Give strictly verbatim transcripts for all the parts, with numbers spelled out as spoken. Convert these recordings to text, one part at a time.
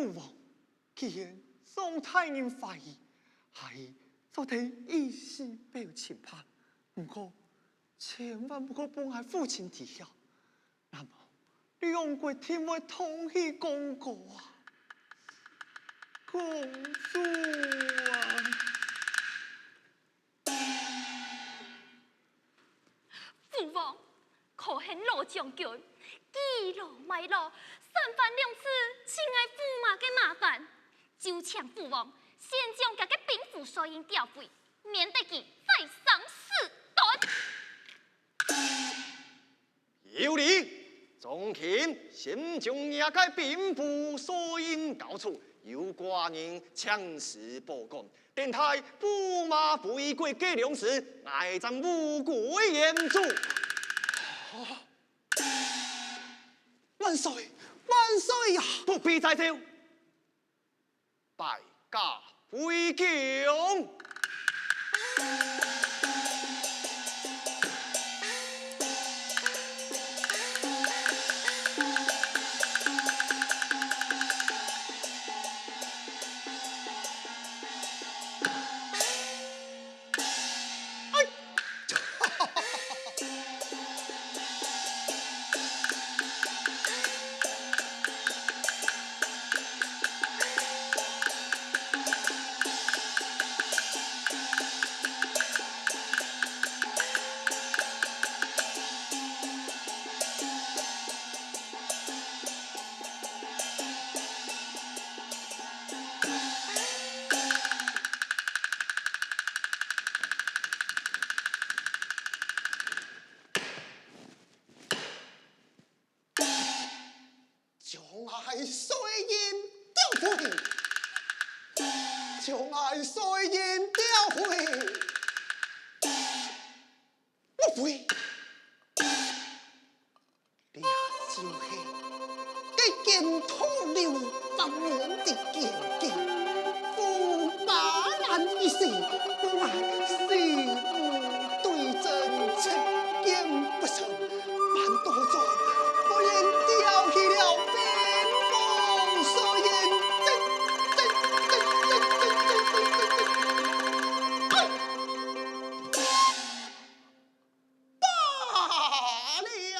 父王，既然莊大人懷疑，阿兒做得以死表清白。毋過，千萬毋好分𠊎父親知曉，那麼兩國定會動起槓桿啊！公主啊！ 父王，可恨老將軍，倚老賣老，三番兩次尋𠊎驸馬个麻煩，就請父王先將厥个兵符碎印調回，免得佢再生事端。有理，莊卿，先將若个兵符碎印交出，有寡人請示報官， 等待驸馬回國計量時，𠊎正物歸原主。萬歲，萬歲呀！不必再奏，敗駕回宮。将𠊎碎印调回，将𠊎碎印调回，不回。 这就系个见土流，当面的见见，不把俺一死，不把死不对证，出言不慎，反倒做不言掉去了边防所言，这这这这这这这这这，哎！ 罢了。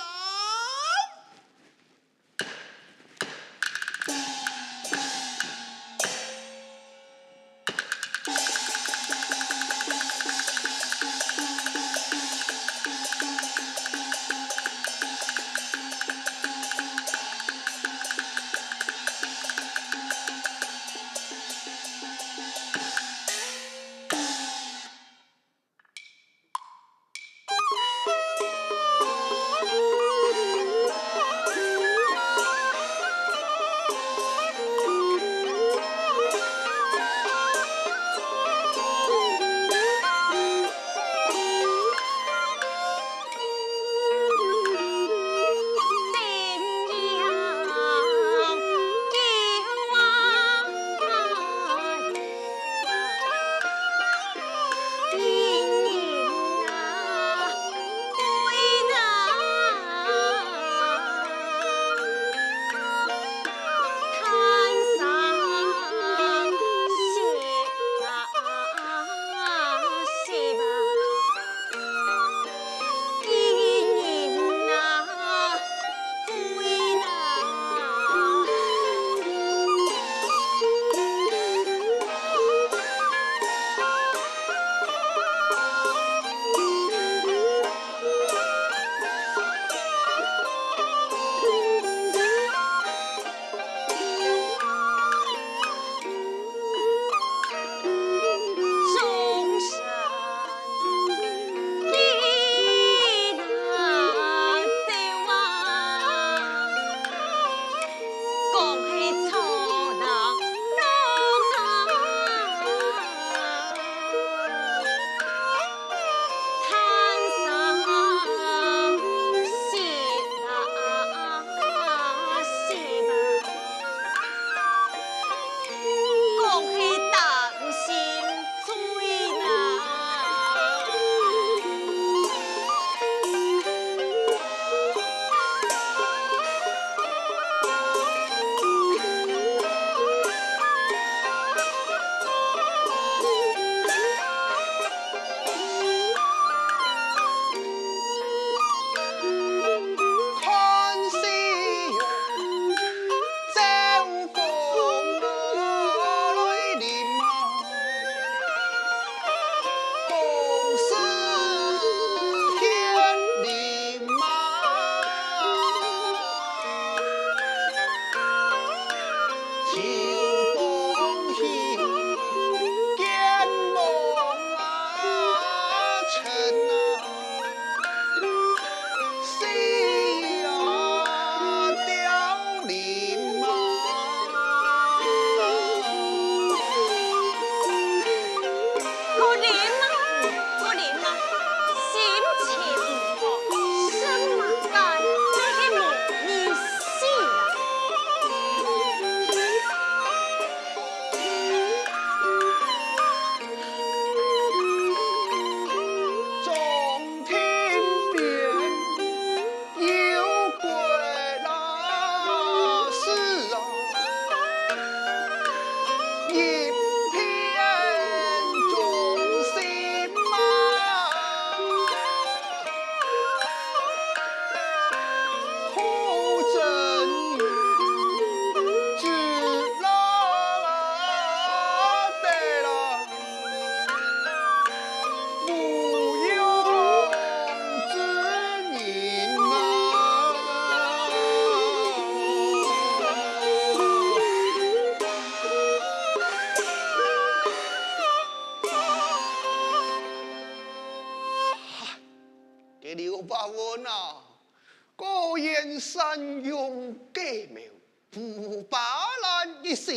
蘭用計謀，烏巴蘭一死，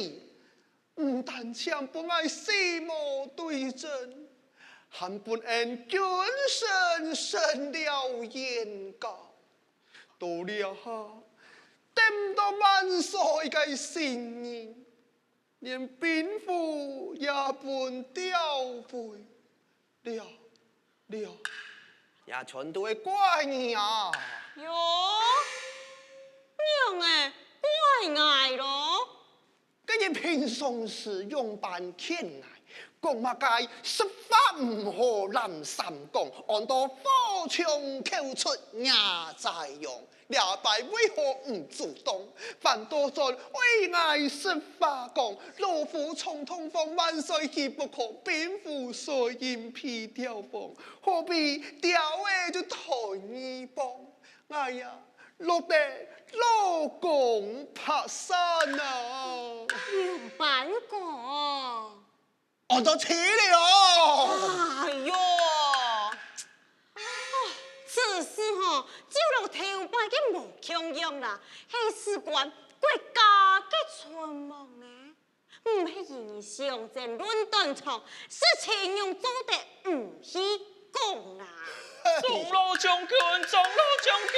毋單淨分𠊎死無對證，還分𠊎今生成了冤家。到這下，得毋到萬歲个信任， 連兵符也分調回了，了，也全都係怪你啊！喲，仰會怪𠊎咯？該你平常時仰般勸𠊎，講麼个食飯毋好攬三光，安到火上透出夜再烊。 這擺為何毋主動？反倒轉為𠊎實話講，老夫總統奉萬歲氣不可，兵符水印被調放，何必調仔就斷義邦？𠊎呀，落得老公爬山啊！仰般講？ 安到死了！哎喲，哦，此事吼，就摎頭擺个無共樣啦，係事關國家个存亡呢。毋係人人相爭論斷腸，事情仰做得毋去講啊？ 鍾老將軍，鍾老將軍，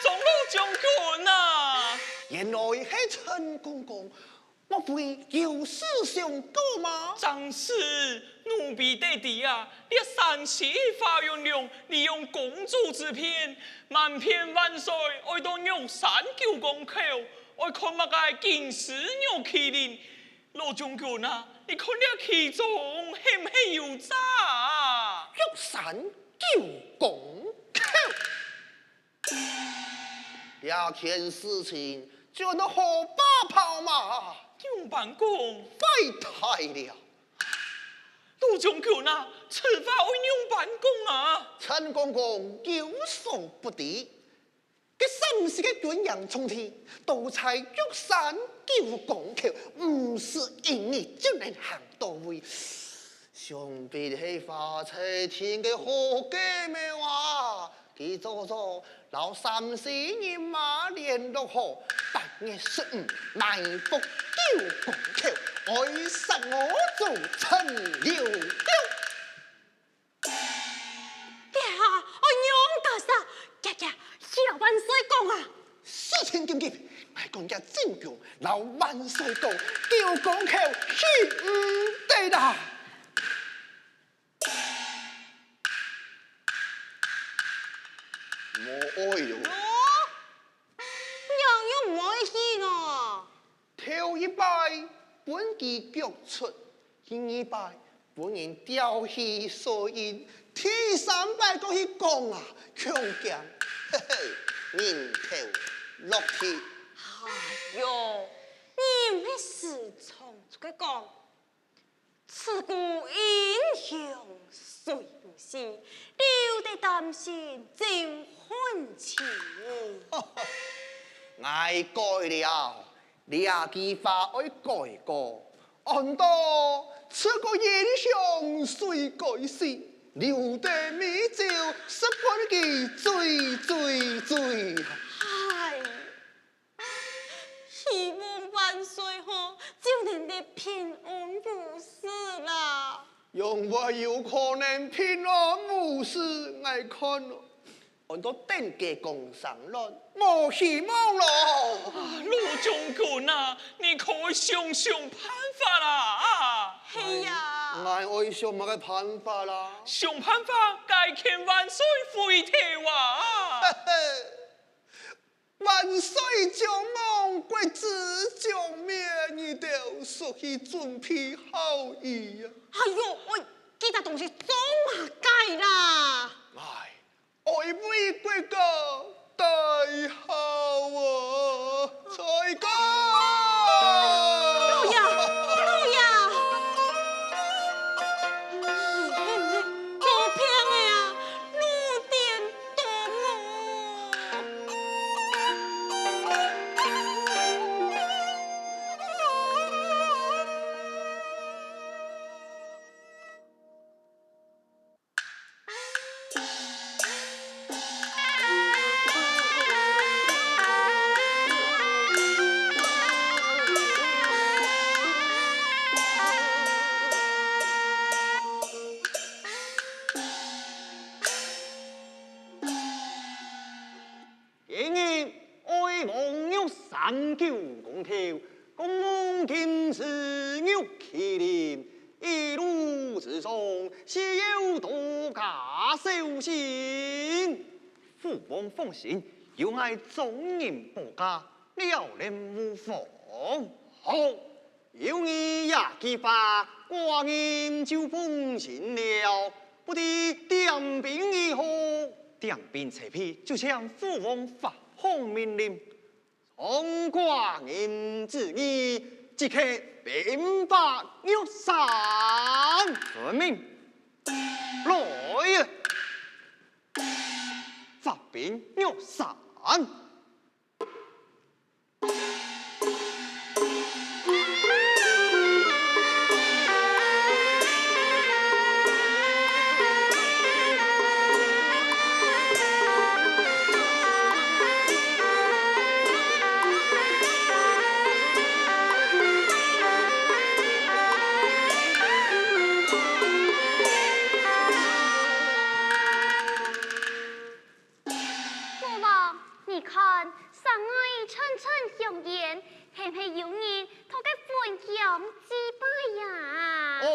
鍾老將軍啊！原來係陳公公，莫非有事相告嗎？正是，奴婢得知啊，這山西花園令利用公主之便，瞞騙萬歲，愛到玉山九江口，愛看麼个金絲玉麒麟， 老將軍啊，你看這其中係毋係有詐啊？玉山九江口，這件事情就安到好把炮嘛！仰般講？壞大了！老將軍啊，此話愛仰般講啊？陳公公有所不知， 該山西个軍營重地，都在玉山九江口，毋使一日就能行到位。想必係發財天个好計謀啊！佢早早摎山西人馬聯絡好，八月十五埋伏九江口，愛殺我做陳留表。 這下愛仰結煞？遽遽去摎萬歲講啊！事情緊急，𠊎趕遽進宮摎萬歲講，九江口去毋得啦！無愛喲。哦，仰又毋愛去呢？ 頭一擺分佢逐出，第二擺分人調去水印，第三擺過去講啊，強強，嘿嘿，人頭落地。哎喲，你毋係時常就該講， 自古英雄誰不死，留得丹心照汗青。𠊎改了，這句話愛改過。安到自古英雄誰不死，留得美酒十分醉，醉，醉，醉。哎， 希望萬歲吼，就能得平安無事啦。仰會有可能平安無事？𠊎看哦，安到等佢降生卵，無希望咯。啊，老將軍啊，你可愛想想辦法啦！啊！係呀。𠊎愛想麼个辦法啦？想辦法解勸萬歲回頭啊！嘿嘿， 萬歲將亡，國子將滅，你兜速去準備孝衣啊！哎喲，喂，其他東西做麼个啦？哎，愛為國家戴孝啊！再見！老爺，老爺！九公頭，共奉金翅玉麒麟，一路之上，需要多加小心。父王放心，有𠊎忠人保駕，了然無妨。好，有你這句話，寡人就放心了。不知點兵如何？點兵齊備，就請父王發號命令。 奉寡人旨意，即刻兵發玉山。遵命。來啊！發兵玉山。 父王，你看，山外陣陣香煙，係毋係有人討該焚香祭拜呀？哦。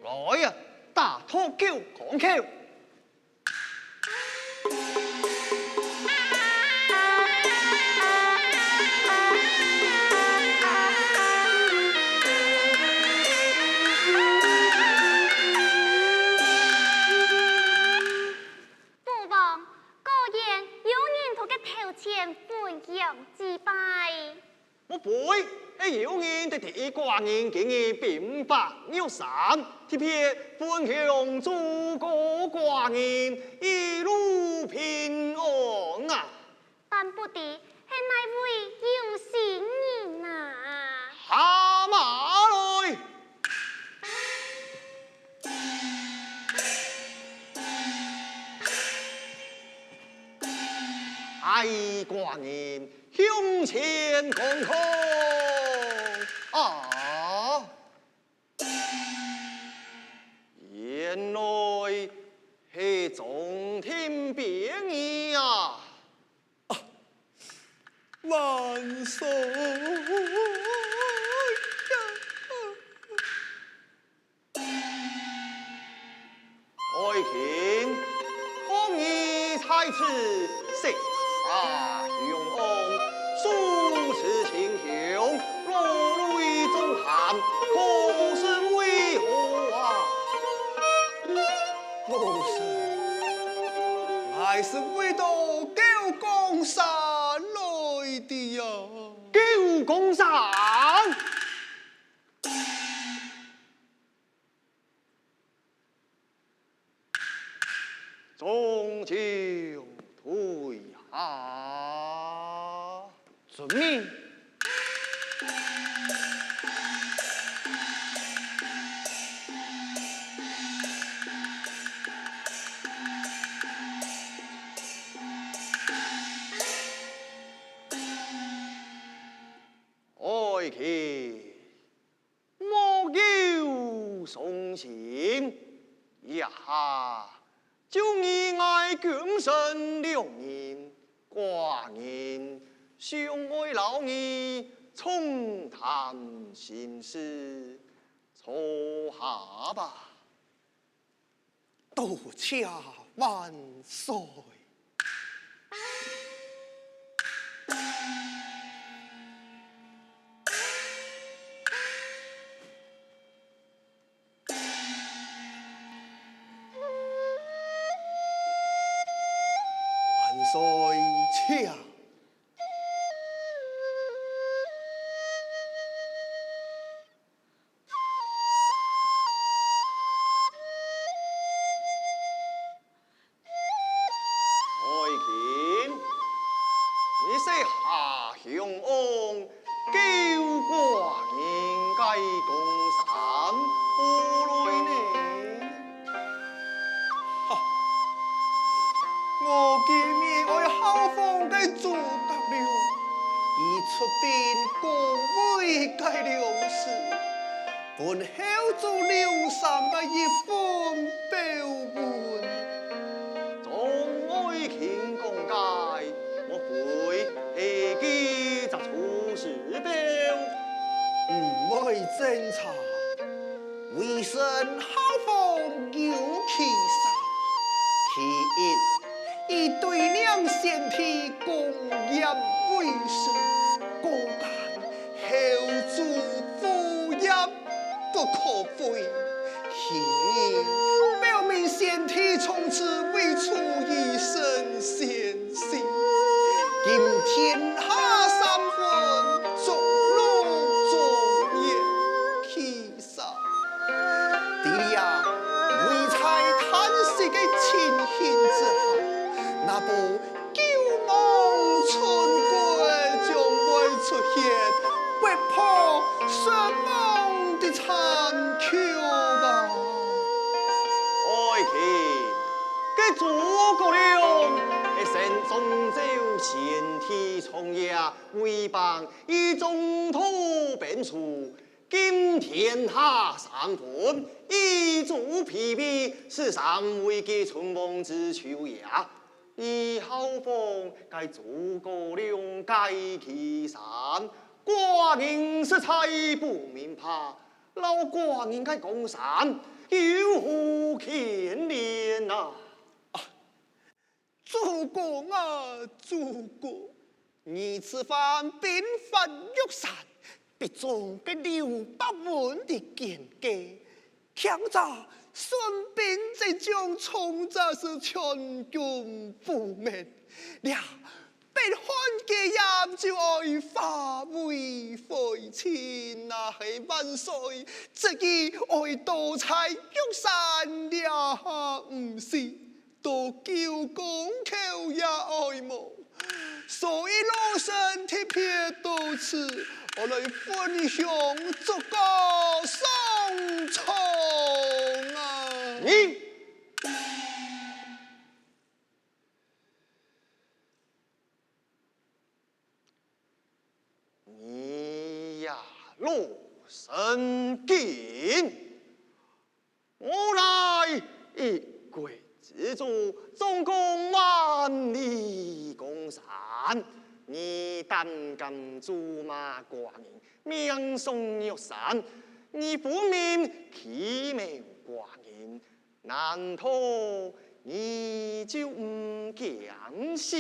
來啊，打討九江口！ 父王，果然有人在佢頭前焚香祭拜。莫非係有人在提議寡人今日兵發玉山，特別焚香祝賀寡人一路平安啊？ 但不知係哪位有心人啊？下馬來！哎，寡人向前看看，啊！ 原來係中定兵呀！啊，萬歲呀！愛卿，在此，山下雄翁，手持青龙，落泪纵横，可是为何啊？老师，𠊎是为到九江山来的呀。九江山？ 众将退下。遵命。爱卿， 莫有伤心，这下就你𠊎今生两人，寡人想爱摎你长谈心事，坐下吧。 多谢万岁。万岁，请。 爱卿，你说下相公，救寡人个江山何来呢？哈，我今日爱效仿个诸葛亮，以出兵攻魏个粮食， 分后主刘禅个一封表文。众爱卿讲解，莫非係佢隻出师表？毋會爭差，為臣效仿有其三。其一，以對聯先帝功業為實，果敢 後主父業不可廢。其二，表明先帝從此為初一神仙仙，今天下三分，逐鹿中原。其三，在這懷才嘆息个情形之下，那部 九望春歸將會出現，劃破神明的殘酷吧。愛卿，該諸葛亮係先中朝先帝創業，為邦以征討兵數，今天下三分，以主疲弊，實在為佢存亡之秋也。 你效仿該諸葛亮个其三，寡人實在不明白，摎寡人个江山有何牽連啊？啊，諸葛啊，諸葛，你此番兵發玉山， 逼中个劉伯溫的奸計，強者孫臏賊將，從者是全軍覆滅。這北漢基業就愛化為灰燼啊！係萬歲，這个愛多在玉山，這下毋死， 到九江口也愛無。所以老臣特別到此，我來分享諸葛上床啊！你，你呀，老神經！ 我乃一國之主，總管萬里江山，你膽敢咒罵寡人，命喪玉山，你分明譏誣寡人，難道你就毋驚死？